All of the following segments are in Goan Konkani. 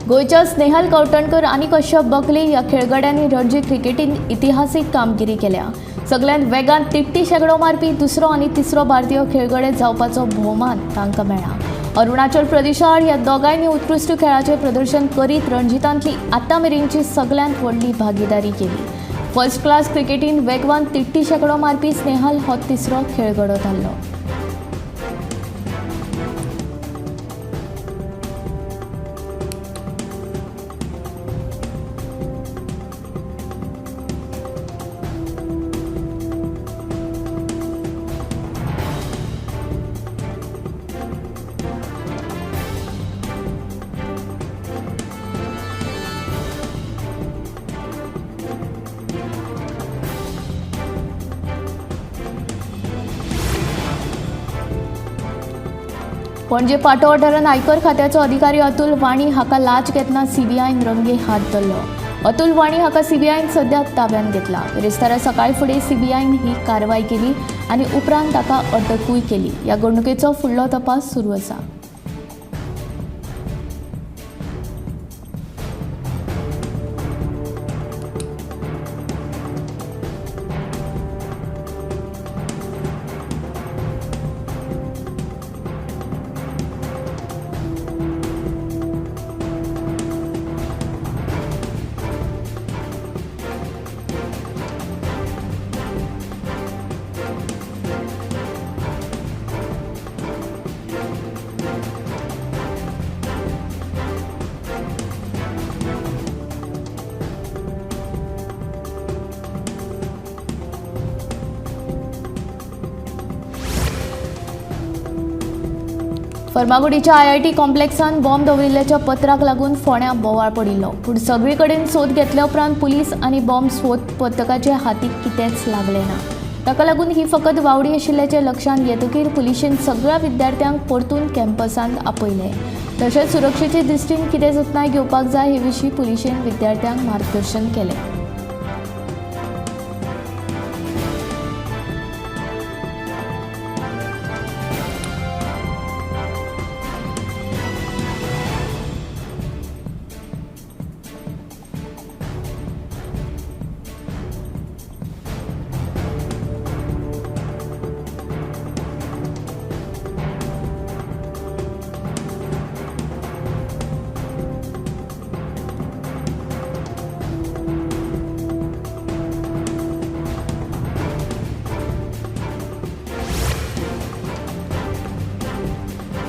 गोंयच्या स्नेहल कवठणकर आनी कश्यप बकले ह्या खेळगड्यांनी रणजी क्रिकेटीन इतिहासीक कामगिरी केल्या. सगल्यांत वेगान तिट्टी शेंकडो मारपी दुसरो आनी तिसरो भारतीय खेळगडे जावपाचो भोवमान तांकां मेळ्ळा. अरुणाचल प्रदेशाआड ह्या दोगांयनी उत्कृश्ट खेळाचें प्रदर्शन करीत रणजितांतली आतां मेरेनची सगल्यांत व्हडली भागीदारी केली. फर्स्ट क्लास क्रिकेटीन वेगवान तिट्टी शेंकडो मारपी स्नेहल हो तिसरो खेळगडो थारलो. पणजे पाटो वाठारांत आयकर खात्याचो अधिकारी अतुल वाणी हाका लाच घेतना सीबीआयन रंगे हात धरलो. अतुल वाणी हाका सीबीआयन सद्या ताब्यांत घेतला. बिरेस्तारा सकाळी फुडें सीबीआयन ही कारवाय केली आनी उपरांत ताका अटकूय केली. ह्या घडणुकेचो फुडलो तपास सुरू आसा. फर्मागुडीच्या आयआयटी कॉम्प्लेक्सान बॉम्ब दवरिल्ल्याच्या पत्राक लागून फोंड्यां बोवाळ पडिल्लो. पूण सगळे कडेन सोद घेतल्या उपरांत पुलीस आनी बॉम्ब सोद पथकाचे हातीक कितेंच लागलें ना. ताका लागून ही फकत वावडी आशिल्ल्याचें लक्षांत येतकीर पुलिशेन सगळ्या विद्यार्थ्यांक परतून कॅम्पसांत आपयले. तशेंच सुरक्षेचे दृश्टीन कितें जतनाय घेवपाक जाय हे विशीं पुलिशेन विद्यार्थ्यांक मार्गदर्शन केलें.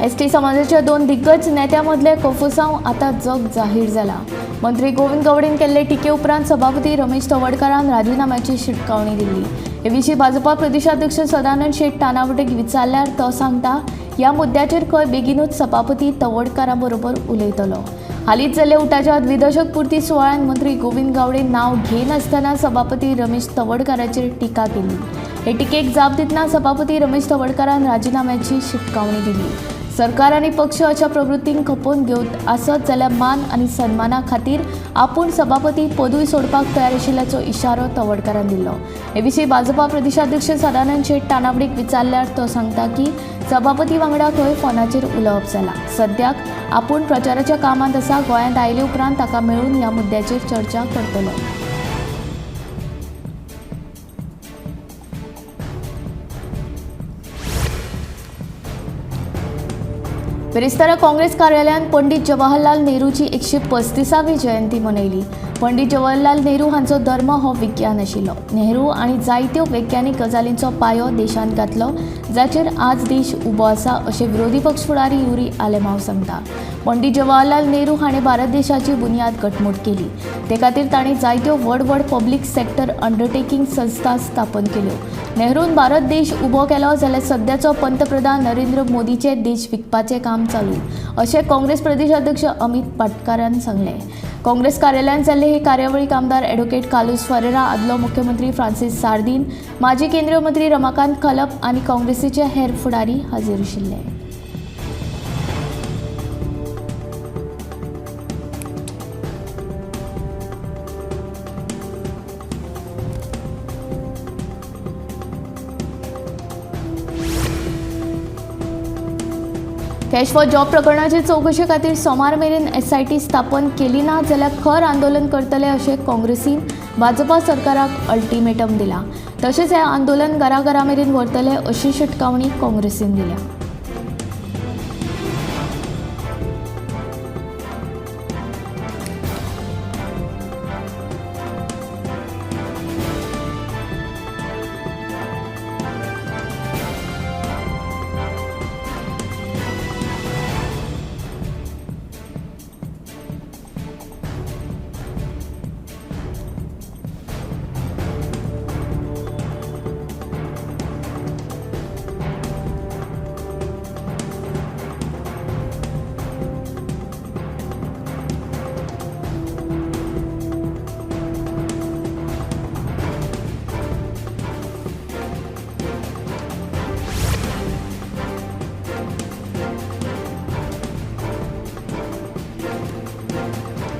एसटी समाजाच्या दोन दिग्गज नेत्यांमदले कोफुसांव आतां जग जाहीर जाला. मंत्री गोविंद गावडेन केल्ले टिके उपरांत सभापती रमेश तवडकारान राजिनाम्याची शिटकावणी दिली. हे विशीं भाजपा प्रदेशाध्यक्ष सदानंद शेट तानावटेक विचारल्यार तो सांगता, ह्या मुद्द्याचेर खंय बेगीनूच सभापती तवडकारा बरोबर उलयतलो. हालींच जाल्ल्या उटाच्या द्विदशक पुर्ती सुवाळ्यान मंत्री गोविंद गावडे नांव घेनासतना सभापती रमेश तवडकाराचेर टिका केली. हे टिकेक जाप दितना सभापती रमेश तवडकारान राजिनाम्याची शिटकावणी दिली. सरकार आनी पक्ष अशा प्रवृत्तींक खपोवन घेवन आसत जाल्यार मान आनी सन्माना खातीर आपूण सभापती पदूय सोडपाक तयार आशिल्ल्याचो इशारो तवडकारान दिलो. हे विशीं भाजपा प्रदेशाध्यक्ष सदानंद शेट तानावडीक विचारल्यार तो सांगता की सभापती वांगडा खंय फोनाचेर उलोवप जाला. सद्याक आपूण प्रचाराच्या कामांत आसा. गोंयांत आयले उपरांत ताका मेळून ह्या मुद्द्याचेर चर्चा करतलो. बिरेस्तारा काँग्रेस कार्यालयान पंडित जवाहरलाल नेहरूची 135वी जयंती मनयली. पंडित जवाहरलाल नेहरू हांचो धर्म हो विज्ञान आशिल्लो. नेहरू आनी जायत्यो वैज्ञानीक गजालींचो पायो देशांत घातलो, जाचेर आज देश उबो आसा अशें विरोधी पक्ष फुडारी युरी आलेमांव सांगता. पंडित जवाहरलाल नेहरू हाणें भारत देशाची बुन्याद घटमूट केली. ते खातीर ताणें जायत्यो व्हड व्हड पब्लीक सेक्टर अंडरटेकींग संस्था स्थापन केल्यो. नेहरून भारत देश उबो केलो जाल्यार सद्याचो पंतप्रधान नरेंद्र मोदीचे देश विकपाचें काम चालू अशें काँग्रेस प्रदेशाध्यक्ष अमित पाटकारान सांगलें. काँग्रेस कार्यालयांत जाल्ले हे कार्यावळीक आमदार ॲडव्होकेट कार्लुस फरेरा, आदलो मुख्यमंत्री फ्रांसीस सार्दीन, माजी केंद्रीय मंत्री रमाकांत खलप आनी काँग्रेसीचे हेर फुडारी हाजीर आशिल्ले. कॅश फॉर जॉब प्रकरणाचे चवकशे खातीर सोमार मेरेन एसआयटी स्थापन केली ना जाल्यार खर आंदोलन करतले अशें काँग्रेसीन भाजपा सरकाराक अल्टिमेटम दिला. तशेंच हें आंदोलन घराघरा मेरेन व्हरतले अशी शिटकावणी काँग्रेसीन दिल्या.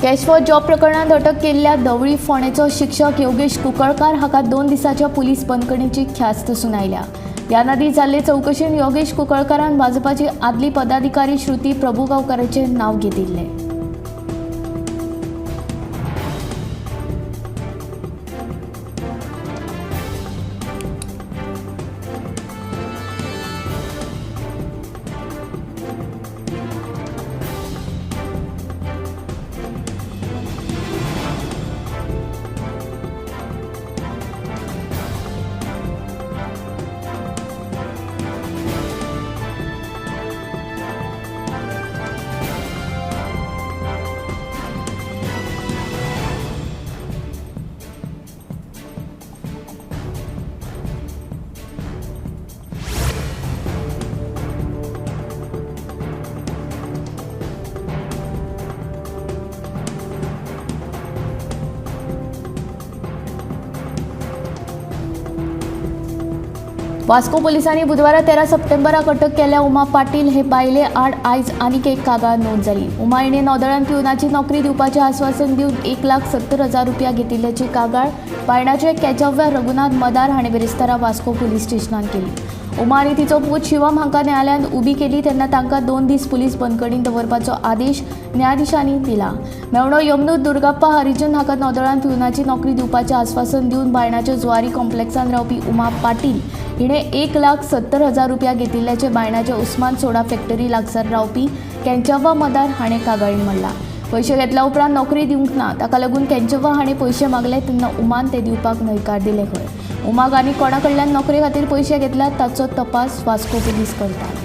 कॅश फॉर जॉब प्रकरणांत अटक केल्ल्या धवळी फोंडेचो शिक्षक योगेश कुंकळकार हाका 2 दिसांच्या पुलीस बंदखणीची ख्यास्त सुनायल्या. ह्या नदी जाल्ले चवकशेन योगेश कुंकळकारान भाजपाची आदली पदाधिकारी श्रुती प्रभुगांवकाराचें नांव घेतिल्लें. वास्को पोलिसांनी बुधवारा 13 सप्टेंबराक अटक केल्ल्या उमा पाटील हे बायले आड आयज आनीक एक कागाळ नोंद जाली. उमा हिणें नोदळान पिवनाची नोकरी दिवपाचें आस्वासन दिवन 1,70,000 रुपया घेतिल्ल्याची कागाळ बायणाचे केचव्या रघुनाथ मदार हाणें बिरेस्तारा वास्को पुलीस स्टेशनान केली. उमा आनी तिचो पूत शिवम हांकां न्यायालयांत उबी केली तेन्ना तांकां 2 दीस पुलीस बंदखणींत दवरपाचो आदेश न्यायाधिशांनी दिला. मेवणो यमनूर दुर्गाप्पा हरिजन हाका नोदळान पिवनाची नोकरी दिवपाचें आस्वासन दिवन बायणाच्या जुवारी कॉम्प्लेक्सांत रावपी उमा पाटील हिणें 1,70,000 रुपया घेतिल्ल्याचें बायणाच्या उस्मान सोडा फॅक्टरी लागसार रावपी केंचव्वा मदार हाणें कागाळीन म्हणलां. पयशे घेतल्या उपरांत नोकरी दिवंक ना, ताका लागून केंचव्वा हाणें पयशे मागले तेन्ना उमान ते दिवपाक न्हयकार दिले खंय. उमाक आनी कोणा कडल्यान नोकरे खातीर पयशे घेतल्यात ताचो तपास वास्को पुलीस करतात.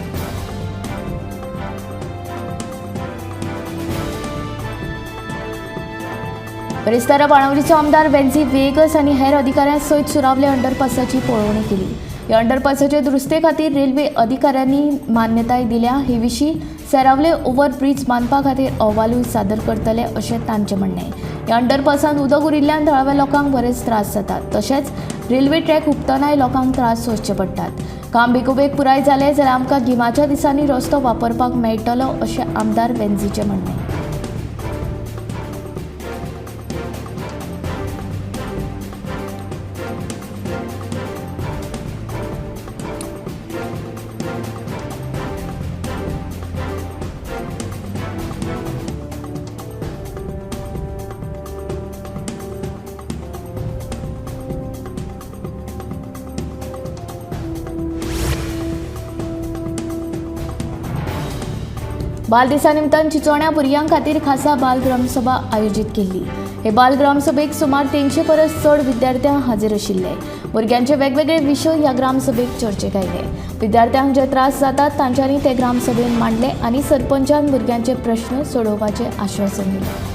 बिरेस्तारा बाणावलीचो आमदार वेन्झी वेगस आनी हेर अधिकाऱ्यां सयत सुरावले अंडरपासाची पळोवणी केली. ह्या अंडरपासाचे दुरुस्ते खातीर रेल्वे अधिकाऱ्यांनी मान्यताय दिल्या. हे विशीं सेरावले ओव्हरब्रीज बांदपा खातीर अहवालूय सादर करतले अशें तांचें म्हणणें. ह्या अंडरपासांत उदक उरिल्ल्यान थळाव्या लोकांक बरेच त्रास जातात. तशेंच रेल्वे ट्रॅक हुपतनाय लोकांक त्रास सोंसचे पडटात. काम बेगोबेग पुराय जालें जाल्यार आमकां गिमाच्या दिसांनी रस्तो वापरपाक मेळटलो अशें आमदार वेन्झीचें म्हणणें. बाल दिसा निमतान चिचोण्या भुरग्यां खातीर खासा बाल ग्रामसभा आयोजीत केल्ली. हे बाल ग्रामसभेक सुमार 300 परस चड विद्यार्थ्यांक हाजीर आशिल्ले. भुरग्यांचे वेगवेगळे विशय ह्या ग्रामसभेक चर्चेक आयले. विद्यार्थ्यांक जे त्रास जातात तांच्यांनी ते ग्रामसभेन मांडले आनी सरपंचान भुरग्यांचे प्रश्न सोडोवपाचें आश्वासन दिलें.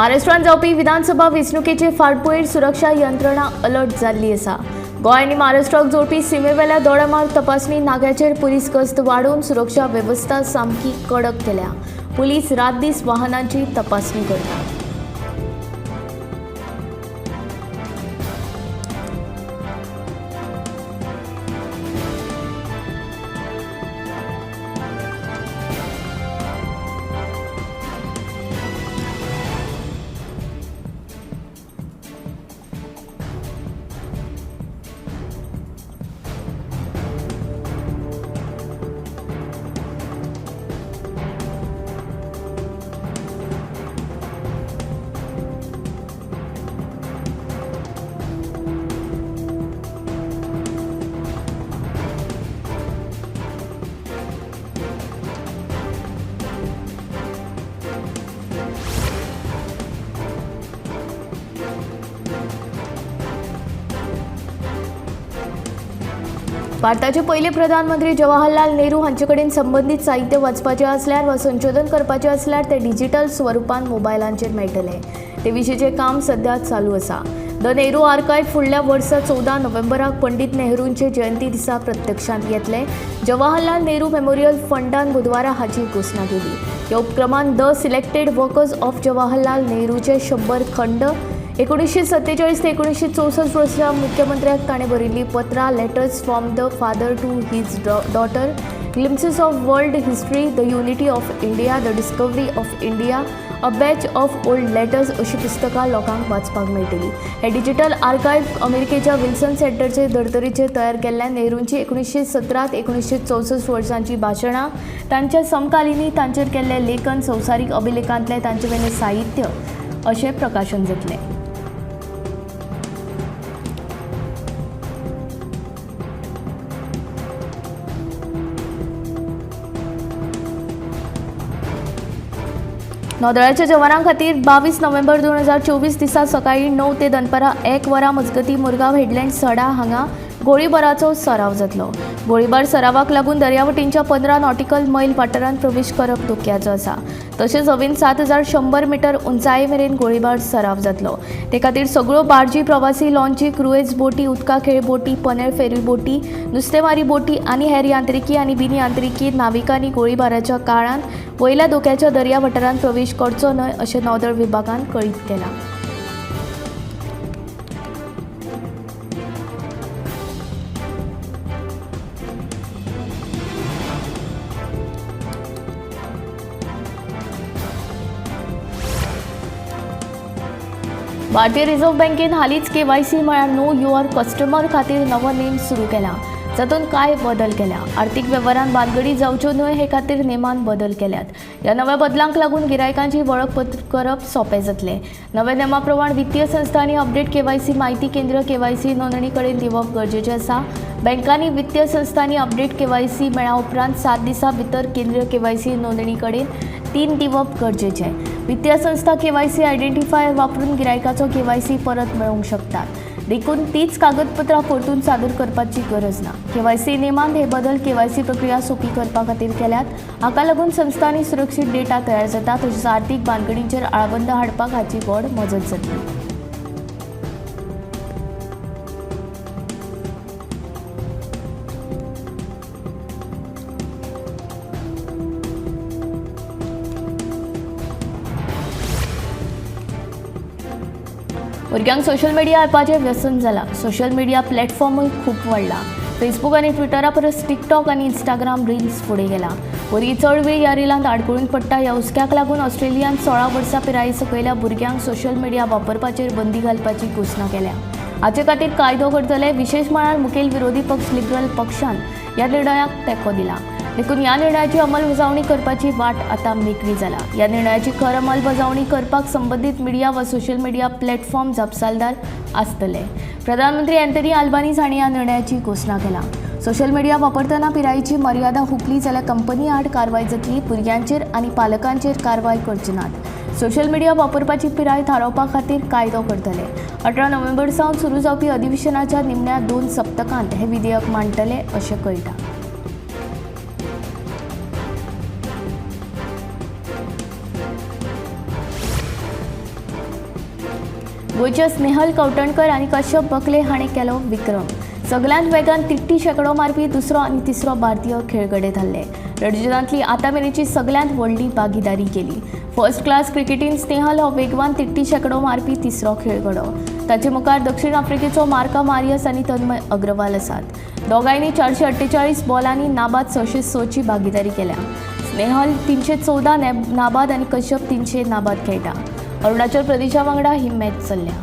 महाराष्ट्रांत जावपी विधानसभा वेंचणुकेचे फाटभुंयेर सुरक्षा यंत्रणा अलर्ट जाल्ली आसा. गोंय आनी महाराष्ट्राक जोडपी सिमेवेल्या दोडामार्ग तपासणी नाक्याचेर पुलीस गस्त वाडोवन सुरक्षा वेवस्था सामकी कडक केल्या. पुलीस रातदीस वाहनांची तपासणी करतात. भारताचे पयले प्रधानमंत्री जवाहरलाल नेहरू हांचे कडेन संबंदीत साहित्य वाचपाचें आसल्यार वा संशोधन करपाचें आसल्यार तें डिजिटल स्वरुपान मोबायलांचेर मेळटलें. ते विशींचें काम सध्या चालू आसा. The Nehru archive फुडल्या वर्सा 14 नोव्हेंबराक पंडित नेहरूंचे जयंती दिसा प्रत्यक्षांत येतले. जवाहरलाल नेहरू मेमोरियल फंडान बुधवारा हाची घोशणा केली. ह्या उपक्रमान the selected workers of Jawaharlal नेहरूचे 100 खंड 1947 ते 1964 वर्सा मुख्यमंत्र्याक ताणें बरयल्लीं पत्रां, letters from the father to his daughter, glimpses of world history, the unity of India, the discovery of India, a batch of old letters अशीं पुस्तकां लोकांक वाचपाक मेळटलीं. हें डिजिटल आर्कायव्ह अमेरिकेच्या विल्सन सेंटरचे धर्तरेचेर तयार केल्ल्यान नेहरूंची 1917 ते 1964 वर्सांची भाशणां, तांच्या समकालिनी तांचेर केल्लें लेखन, संवसारीक अभिलेखांतलें तांचे वयलें साहित्य अशें प्रकाशन जातलें. नौदळाच्या जवानां खातीर 22 नोव्हेंबर 2024 दिसा सकाळीं 9 ते दनपारां 1 वरां मजगतीं मुरगांव हेडलँड सडा हांगा गोळीबाराचो सराव जातलो. गोळीबार सरावाक लागून दर्यावटेनच्या 15 नॉटिकल मैल वाठारांत प्रवेश करप धोक्याचो आसा. तशेंच हवेन 7100 मिटर उंचाये मेरेन गोळीबार सराव जातलो. ते खातीर सगळ्यो बार्जी, प्रवासी लॉन्ची, क्रुएज बोटी, उदका खेळ बोटी, पनेळ फेरी बोटी, नुस्तेमारी बोटी आनी हेर यांत्रिकी आनी बिनयांत्रिकी नाविकांनी गोळीबाराच्या काळांत वयल्या धोक्याच्या दर्या वाठारांत प्रवेश करचो न्हय अशें नौदळ विभागान कळीत केलां. भारतीय रिझर्व्ह बँकेन हालींच केवायसी म्हळ्यार नो your customer खातीर नवो नेम सुरू केला, जातूंत कांय बदल केल्या. आर्थीक वेव्हारांत बानगडी जावच्यो न्हय हे खातीर नेमान बदल केल्यात. ह्या नव्या बदलांक लागून गिरायकांची वळख करप सोंपें जातलें. नव्या नेमा प्रमाण वित्तीय संस्थांनी अपडेट केवायसी माहिती केंद्र केवायसी नोंदणी कडेन दिवप गरजेचें आसा. बँकांनी वित्तीय संस्थांनी अपडेट केवायसी मेळ्ळ्या उपरांत 7 दिसां भितर केंद्रीय केवायसी नोंदणी कडेन 3 दिवप गरजेचें. वित्तीय संस्था केवायसी आयडेंटिफायर वापरून गिरायकाचो केवायसी परत मेळोवंक शकतात, देखून तीच कागदपत्रां परतून सादर करपाची गरज ना. केवायसी नेमांत हे बदल केवायसी प्रक्रिया सोंपी करपा खातीर केल्यात. हाका लागून संस्थांनी सुरक्षीत डेटा तयार जाता, तशेंच आर्थीक बानगडींचेर आळाबंद हाडपाक हाची व्हड मजत जातली. भुरग्यांक सोशल मिडिया ॲपाचें व्यसन जालां. सोशल मिडिया प्लॅटफॉर्मूय खूब वाडला. फेसबूक आनी ट्विटरा परस टिकटॉक आनी इंस्टाग्राम रिल्स फुडें गेला. भुरगीं चड वेळ ह्या रिलांत आडकळून पडटा. ह्या हुस्क्याक लागून ऑस्ट्रेलियान 16 वर्सां पिराये सकयल्या भुरग्यांक सोशल मिडिया वापरपाचेर बंदी घालपाची घोशणा केल्या. हाचे खातीर कायदो करतले. विशेश म्हळ्यार मुखेल विरोधी पक्ष लिबरल पक्षान ह्या निर्णयाक तेंको दिला. देखून ह्या निर्णयाची अंमलबजावणी करपाची वाट आतां मेकळी जाला. ह्या निर्णयाची खर अंमलबजावणी करपाक संबंदीत मिडिया वा सोशल मिडिया प्लॅटफॉर्म जापसालदार आसतले. प्रधानमंत्री अँथनी आल्बानीज हांणी ह्या निर्णयाची घोशणा केला. सोशल मिडिया वापरतना पिरायेची मर्यादा हुपली जाल्यार कंपनी आड कारवाय जातली. भुरग्यांचेर आनी पालकांचेर कारवाय करचे नात. सोशल मिडिया वापरपाची पिराय थारावपा खातीर कायदो करतले. 18 नोव्हेंबर सावन सुरू जावपी अधिवेशनाच्या निमण्या 2 सप्तकांत हें विधेयक मांडटले अशें कळटा. गोंयच्या स्नेहल कवठणकर आनी कश्यप बकले हाणें केलो विक्रम. सगल्यांत वेगान 33 शेंकडो मारपी दुसरो आनी तिसरो भारतीय खेळगडे थारले. रणजीतांतली आतां मेरेनची सगल्यांत व्हडली भागीदारी केली. फर्स्ट क्लास क्रिकेटीन स्नेहल हो वेगवान 33 शेंकडो मारपी तिसरो खेळगडो. ताचे मुखार दक्षिण आफ्रिकेचो मार्का मारियस आनी तन्मय अग्रवाल आसात. दोगांयनी 448 बॉलांनी नाबाद 606ची भागीदारी केल्या. स्नेहल 314 नाबाद आनी कश्यप 300 नाबाद खेळटा. अरुणाचल प्रदेशा वांगडा ही मॅच चल्ल्या.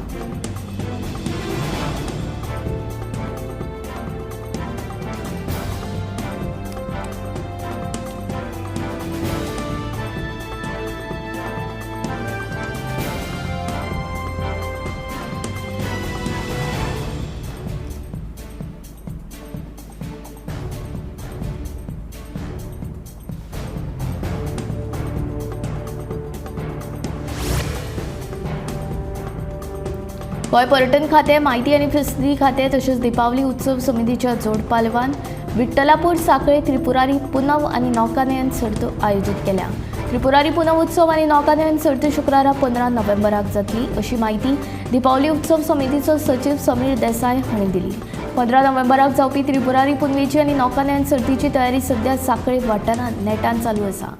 गोंय पर्यटन खातें, माहिती आनी प्रसिद्धी खातें तशेंच दीपावली उत्सव समितीच्या जोडपालवान विठ्ठलापूर साखळे त्रिपुरारी पुनव आनी नौकानयन सर्त आयोजीत केल्या. त्रिपुरारी पुनव उत्सव आनी नौकानयन सर्त शुक्रारा 15 नोव्हेंबराक जातली अशी माहिती दीपावली उत्सव समितीचो सचीव समीर देसाय हांणी दिली. 15 नोव्हेंबराक जावपी त्रिपुरारी पुनवेची आनी नौकानयन सर्तीची तयारी सध्या साखळे वाठारांत नेटान चालू आसा.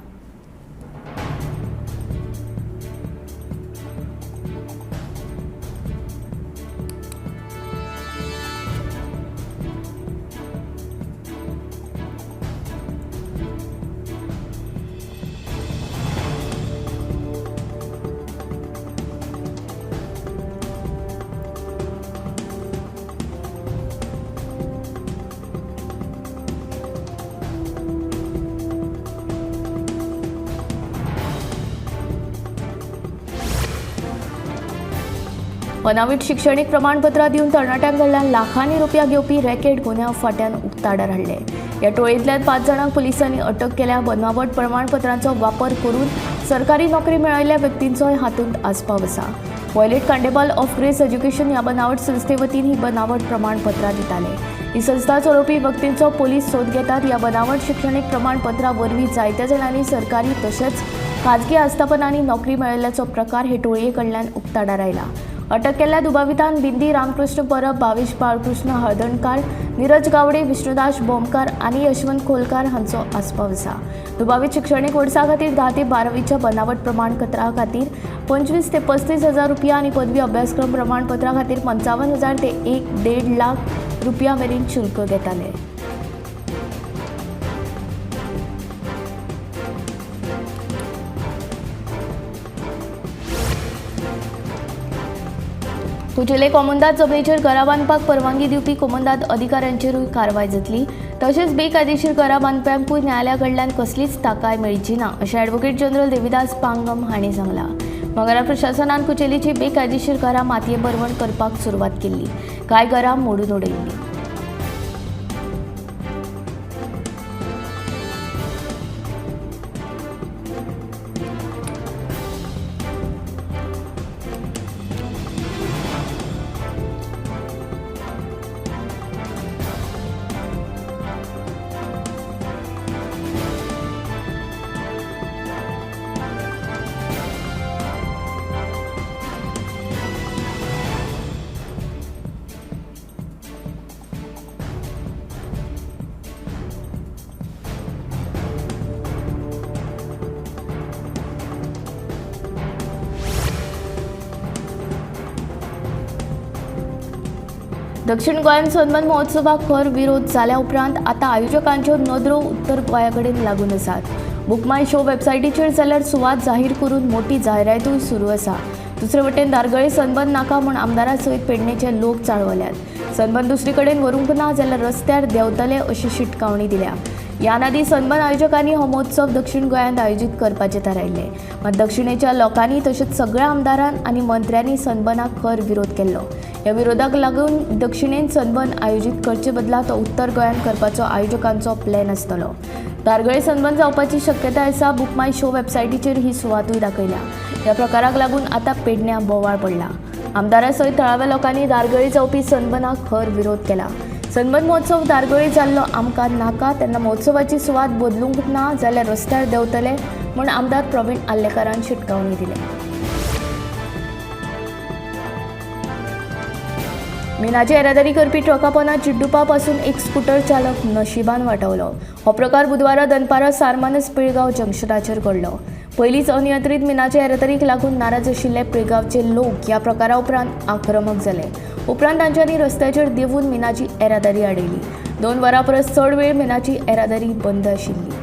बनावट शिक्षणीक प्रमाणपत्रां दिवन तरणाट्यां कडल्यान लाखांनी रुपया घेवपी रॅकेट गुन्यांव फांट्यान उक्ताडार हाडले. ह्या टोळयेंतल्यान 5 जाणांक पुलिसांनी अटक केल्या. बनावट प्रमाणपत्रांचो वापर करून सरकारी नोकरी मेळयल्ल्या व्यक्तींचोय हातूंत आस्पाव आसा. Violet Khandepal of Grace Education ह्या बनावट संस्थे वतीन ही बनावट प्रमाणपत्रां दिताले. ही संस्था चलोवपी व्यक्तींचो पोलीस सोद घेतात. ह्या बनावट शिक्षणीक प्रमाणपत्रां वरवीं जायत्या जाणांनी सरकारी तशेंच खाजगी आस्थापनांनी नोकरी मेळयल्ल्याचो प्रकार हे टोळये कडल्यान उक्ताडार आयला. अटक केल्ल्या दुबावितान बिंदी रामकृष्ण परब, भावेश बाळकृष्ण हळदणकार, नीरज गावडे, विष्णुदास बोमकार आनी यशवंत खोलकार हांचो आस्पाव आसा. दुबावीत शिक्षणीक वर्सा खातीर 10 ते 12वीच्या बनावट प्रमाणपत्रा खातीर 25 ते 35 हजार रुपया आनी पदवी अभ्यासक्रम प्रमाणपत्रा खातीर 55,000 ते 1-1.5 लाख रुपया मेरेन शुल्क घेताले. कुचेले कोमुंदाद जमनीचेर घरां बांदपाक परवानगी दिवपी कोमुंदाद अधिकाऱ्यांचेरूय कारवाय जातली. तशेंच बेकायदेशीर घरां बांदप्यांकूय न्यायालया कडल्यान कसलीच थाकाय मेळची ना अशें ॲडव्होकेट जनरल देविदास पांगम हांणी सांगलां. मंगळारा प्रशासनान कुचेलीची बेकायदेशीर घरां मातये भरवण करपाक सुरवात केल्ली. कांय घरां मोडून उडयल्लीं. दक्षिण गोंयांत सनबर्न महोत्सवाक खर विरोध जाल्या उपरांत आतां आयोजकांच्यो नदरो उत्तर गोंया कडेन लागून आसात. बुक माय शो वेबसायटीचेर जाल्यार सुवात जाहीर करून मोठी जायरातूय सुरू आसा. दुसरे वटेन दारगळे सनबर्न नाका म्हूण आमदारा सयत पेडणेचे लोक चाळवल्यात. सनबर्न दुसरे कडेन व्हरूंक ना जाल्यार रस्त्यार देंवतले अशी शिटकावणी दिल्या. ह्यान आदीं सनबर्न आयोजकांनी हो महोत्सव दक्षिण गोंयांत आयोजीत करपाचें थारायिल्लें. मात दक्षिणेच्या लोकांनी तशेंच सगळ्या आमदारान आनी मंत्र्यांनी सनबर्नाक खर विरोध केल्लो. ह्या विरोधाक लागून दक्षिणेन सनबर्न आयोजीत करचे बदला तो उत्तर गोंयांत करपाचो आयोजकांचो प्लॅन आसतलो. दारगळे सनबर्न जावपाची शक्यताय आसा. बुक माय शो वेबसायटीचेर ही सुवातूय दाखयल्या. ह्या प्रकाराक लागून आतां पेडण्यां बोवाळ पडला. आमदारा सयत थळाव्या लोकांनी दारगळी जावपी सनबर्नाक खर विरोध केला. सनबर्न महोत्सव दारगळी जाल्लो आमकां नाका, तेन्ना महोत्सवाची सुवात बदलूंक ना जाल्यार रस्त्यार देंवतले म्हूण आमदार प्रवीण आर्लेकारान शिटकावणी दिल्या. मिनाची येरादारी करपी ट्रका पोंदा चिड्डुपा पासून एक स्कुटर चालक नशिबान वाटावलो. हो प्रकार बुधवारा दनपारां सारमानस पिळगांव जंक्शनाचेर घडलो. पयलींच अनियंत्रीत मिनाचे येरादारीक लागून नाराज आशिल्ले पिळगांवचे लोक ह्या प्रकारा उपरांत आक्रमक जाले. उपरांत तांच्यांनी रस्त्याचेर देंवून मिनाची येरादारी आडयली. 2 वरां परस चड वेळ मिनाची येरादारी बंद आशिल्ली.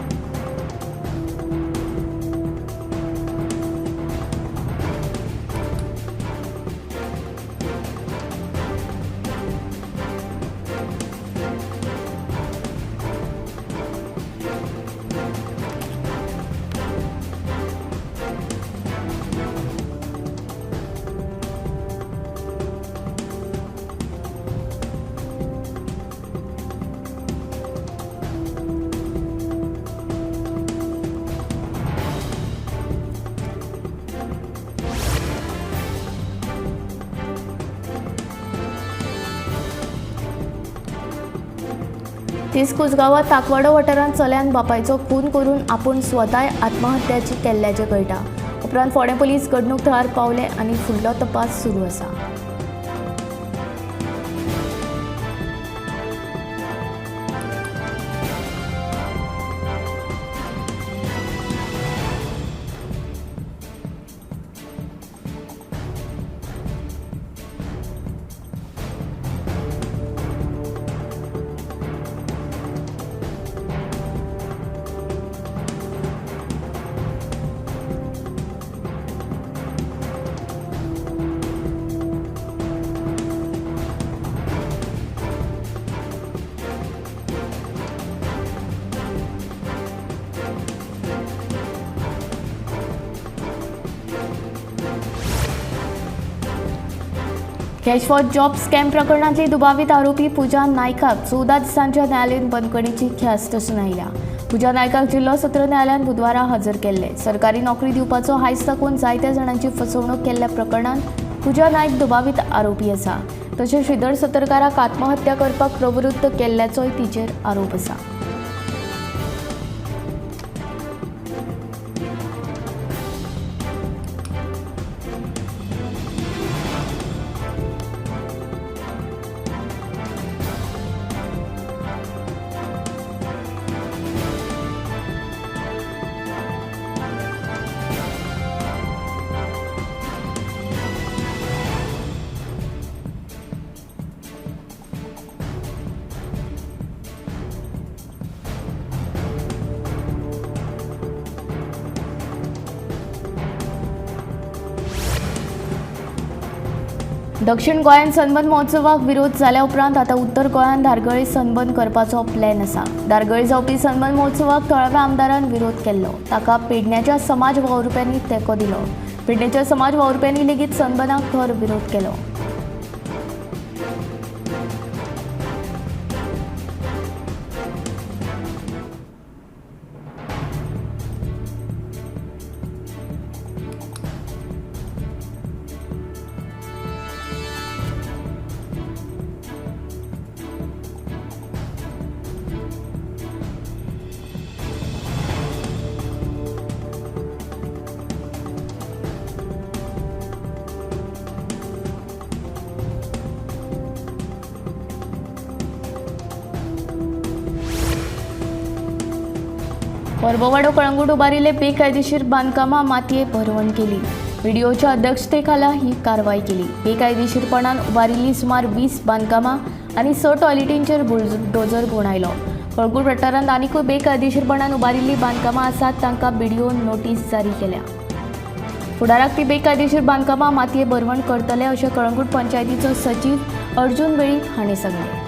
तिस कुसगांवांत ताकवाडो वाठारांत चल्यान बापायचो खून करून आपूण स्वताय आत्महत्याची केल्ल्याचें कळटा. उपरांत फोंडें पुलीस घडणूक थळार पावले आनी फुडलो तपास सुरू आसा. कॅश फॉर जॉब स्कॅम प्रकरणांतली दुबावीत आरोपी पूजा नायकाक 14 दिसांच्या न्यायालयीन बंदखणीची ख्यास्त सुनायल्या. पूजा नायकाक जिल्लो सत्र न्यायालयान बुधवारा हजर केल्ले. सरकारी नोकरी दिवपाचो हायस दाखोवन जायत्या जाणांची फसवणूक केल्ल्या प्रकरणांत पूजा नायक दुबावीत आरोपी आसा. तशेंच श्रीधर सतरकाराक आत्महत्या करपाक प्रवृत्त केल्ल्याचोय तिचेर आरोप आसा. दक्षिण गोंयांत सनबर्न महोत्सवाक विरोध जाल्या उपरांत आतां उत्तर गोंयांत धारगळे सनबर्न करपाचो प्लॅन आसा. धारगळे जावपी सनबर्न महोत्सवाक थळाव्या आमदारान विरोध केल्लो. ताका पेडण्याच्या समाज वावुरप्यांनी तेंको दिलो. पेडण्याच्या समाज वावुरप्यांनी लेगीत सनबर्नाक खर विरोध केलो. परबवाडो कळंगूट उबारिल्ले बेकायदेशीर बांदकामां मातये भरवण केली. व्हिडिओच्या अध्यक्षतेखाला ही कारवाय केली. बेकायदेशीरपणान उबारिल्ली सुमार 20 बांदकामां आनी 6 टॉयलेटींचेर बुलडोजर घुंवडायलो. कळंगूट वाठारांत आनिकूय बेकायदेशीरपणान उबारिल्लीं बांदकामां आसात, तांकां बीडीओन नोटीस जारी केल्या. फुडाराक ती बेकायदेशीर बांदकामां मातये भरवण करतले अशें कळंगूट पंचायतीचो सचीव अर्जुन वेळीप हांणी सांगलें.